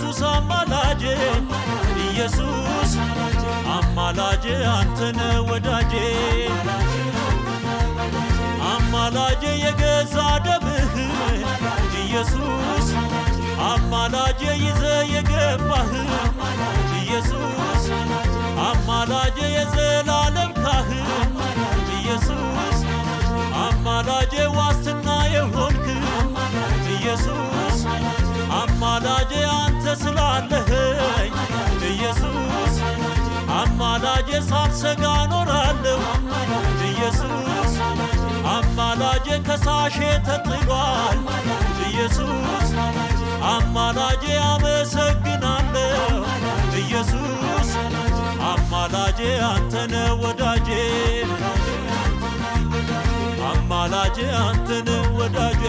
ኢየሱስ አማላጄ፣ ኢየሱስ አማላጄ አንተነ ወዳጄ። አማላጄ የገዛ ደምህ፣ ኢየሱስ አማላጄ ይዘ የገባህ፣ ኢየሱስ አማላጄ የዘላለም ካህን፣ ኢየሱስ አማላጄ ዋስትና የሆንክ፣ ኢየሱስ አማላጄ አንተ ስላለኸኝ፣ ኢየሱስ አማላጄ ሳልሰጋ ኖራለሁ። ኢየሱስ አማላጄ ከሳሼ ተጥሏል። ኢየሱስ አማላጄ አመሰግናለሁ። ኢየሱስ አማላጄ አንተነ ወዳጄ፣ አማላጄ አንተነ ወዳጄ።